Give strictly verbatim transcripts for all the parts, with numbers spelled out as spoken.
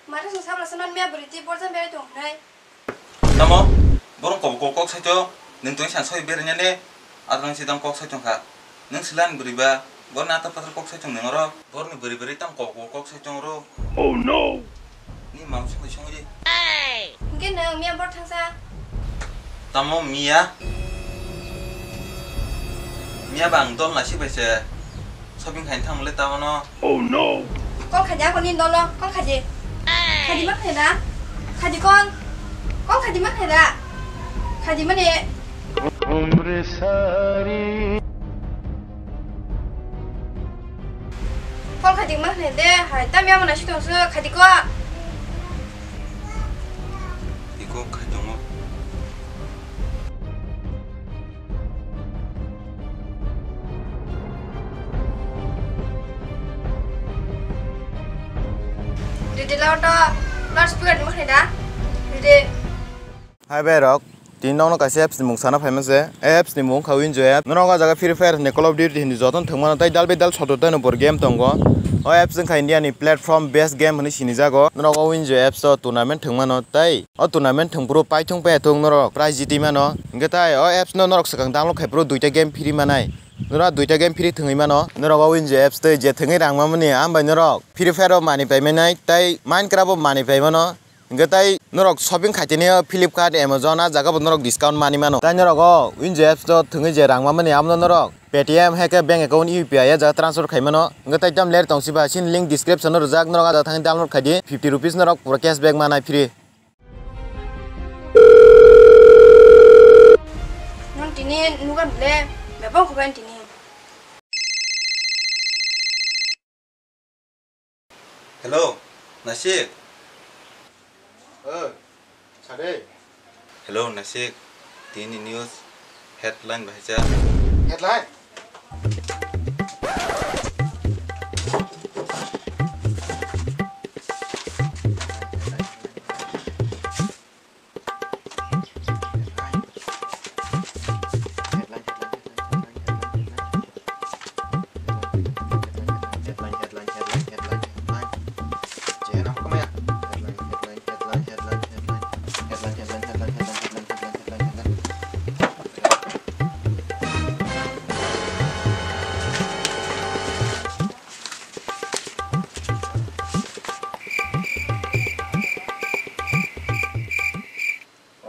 Mare sung sabla sanan miya bwrwi twi borjan berai tong hinai. Tamo, borok kok kok kok saito, nwng tong san soi beranya ne, adang sidang kok saito kha. Nwng silan bwrwi ba, borni atar patar kok saito nwng oro, borni bwrwi bwrwi tam kok kok kok saito oro. Oh no! Ni mam sung sung di. Hingke nwng miya bor thangsa. Tamo miya? Miya bang dol na si bai se. Shopping khaina thangmale tamo no. Oh no! Kol khaji ako ni dolo, kol khaji. Khaji ma khaji da? Khaji kol. Kol khaji ma khaji da? Khaji mani. Kol khaji ma khaji de, hai, tam ya mana si tong se, khaji ko. Iko khaji mo. Didi lao to loudspeaker ni mokhe da. Didi. Hai bai rok, tini nokno kaisa apps ni mung sana phaima se. Apps ni mung kha Winjo app. Norok o jaga Free Fire ni Call of Duty ni joto thwngmano tai dal bai dal soto tai no bor game tongo. O apps wngkha India ni platform best game hwnwi sinijago. Norok o Winjo apps o tournament thwngmano tai o tournament thwngphuru paithung paithung norok prize jiti mano. Hwnkhe tai o apps no norok swkang download khai phuru duita game free manai. Norok duita game free thwngwi mano. Norok o Winjo apps tei je thwngwi rang mamani, ambai norok Free Fire o manwi pai manai tei Minecraft o manwi pai mano. Hwnkhe tai norok shopping khaitini o Flipkart, Amazon, a jaga bo norok discount manwi mano. Tai norok o Winjo apps o thwngwi je rang mamani, amo norok Paytm hai khe bank account U P I a jaga transfer khai mano. Hwnkhe tai tam ler tong siba, chini link description o rijak, norok a jaga thangwi download khai di, fifty rupees norok pura cashback manai free. Nwng tini nugan le, bebak khuban tini. Hello, Nasik. Oi, sade. Hello, Nasik. Tini news headline bahai cha. Headline?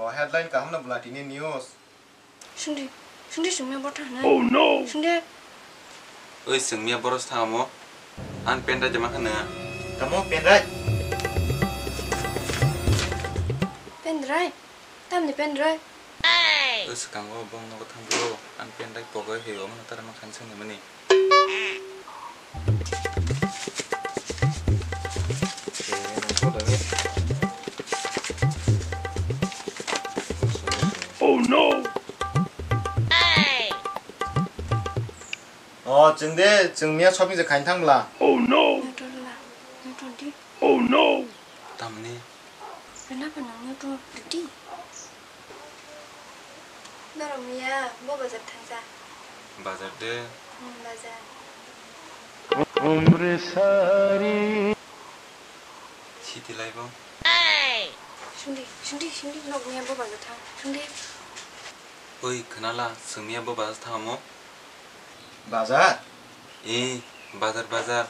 O headline kaham no bwla tini news. Sungdi, sungdi sungmya bor thang na. Oh no! Sungdi. Oi sungmya boros thang mo. An pendrive jama khana. Tamo pendrive? Pendrive? Tamni pendrive? Oi swkango bong nogo thang bro. An pendrive pogoi heyo mano tara no khan sungni mani. Oh no! O, chwng de, chwng miya shopping je khaina thang bwla. Oh no! Neutron la, neutron di. Oh no! Tamni? Rwna phano neutron di. Norok miya bo bazar thangsa. Bazar de? Hmm, bazar. Siti lai bo? Sungdi, sungdi, sungdi, norok miya bo bazar thang. Sungdi. Oi, khwnala, chwng miya bo bazar thang mo? Bazar? Ee, bazar, bazar.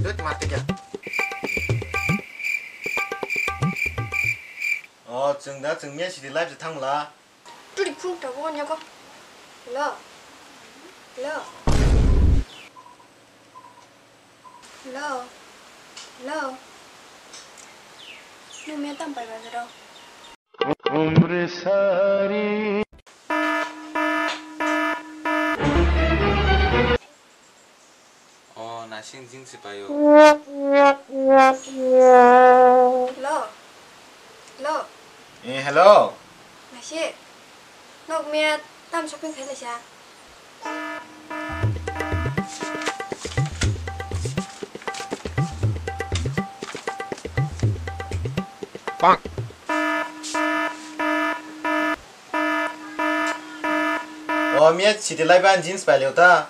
Dut mati kya? O, chwng da, chwng miya sidi live je thang bwla. Tuli phung ta bo nya ko. Hello. Hello. Hello. Hello. Nwng miya tam pai bazar o. O, naising jing se paio. Hello. Hello. Eh, hello. Naisik. Nok miya tam shopping khai laisa. Bang. O O miya chiti lai ban jeans pai leo ta.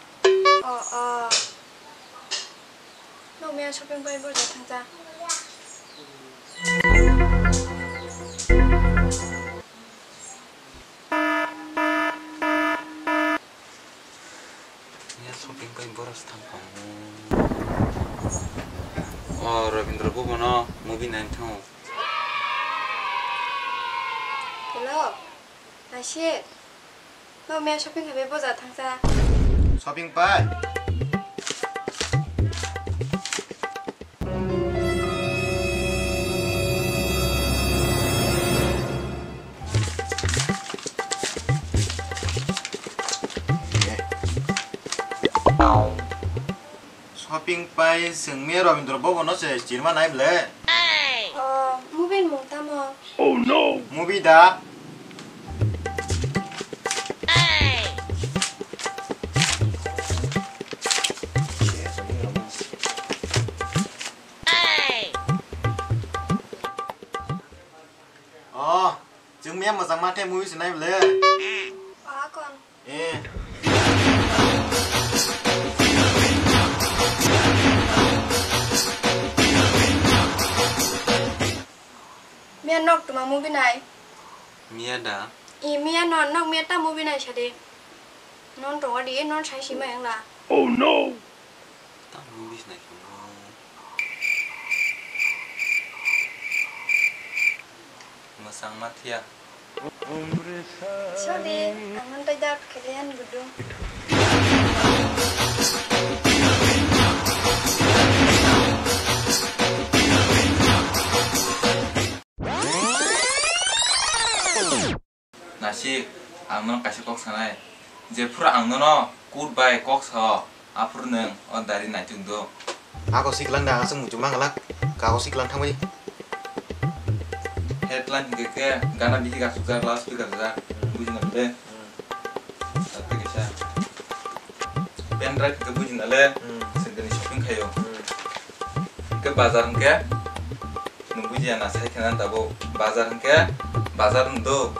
O, o. No miya shopping pai bo ja thang ja. Miya shopping pai boros thang kha. O Rabindra Bhuban o movie nai thang. Hello. Naisik. No miya shopping khe bai boja thangsa. Shopping pai. Shopping pai chwng miya Rabindra Bhuban o se cinema nai ble. Oh, movie ni mung tamo? Oh no! Movie da? Oh, chwng miya mwchang ma khe movie se nai ble. Akon. Eh. Miya nok tuma movie nai. Miya da? Eh, miya no, nok miya ta movie nai sadi. Non tonga di, non sai si ma yang la. Oh no! Tamo movie se nai khe mo. Mwchang ma thiya. Sorry, ang hwn tai dak khe le yan gudu. Nasik, ang nono kaisa kok sanai. Jephuru ang nono kut bai kok sao, aphuru nwng o dari naituk do. Ako siklang da, aswk muchung mangalak. Kako siklang thangbai. Headline hingke ke gana bihi gasukjak, loudspeaker jak. Bujina le. Tate kisa. Pen drive hingke bujina le. Hmm. Sendeni shopping khayo. Hmm. Hingke bazar hingke. Nwng bujiya na, sai khena dabo. Bazar hwnkhe bazar hwn do.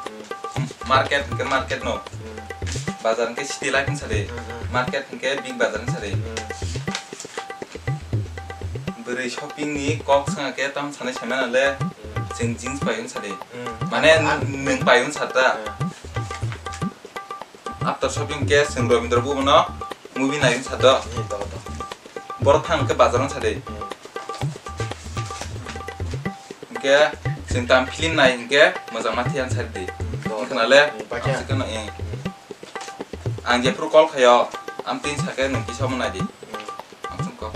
Hmm. Market hwnkhe market no. Hmm. Bazar hwnkhe city life hwn sadi. Hmm, hmm. Market hwnkhe big bazar hwn sadi. Hmm. Bwrwi shopping ni kok swngakhe tam sanai saimano le. Hmm. Chwng jeans pai hwn sadi. Hmm. Mane nwng pai hwn sata. Hmm. After shopping khe chwng Rabindra Bhuban no movie nai hwn sato. Hmm, to, to. Borok thang hwnkhe bazar hwn sadi. Hmm. Hingke chwng tam film nai hingke mwchang ma thiya sari di. Hmm, to, to. Wngkha na le? Hmm, pakya. Ang se kheno, eh. Hmm. Ang jephuru call khayo, ang tin sake nwng kisa omo nai di. Hmm. Ang chwng kok.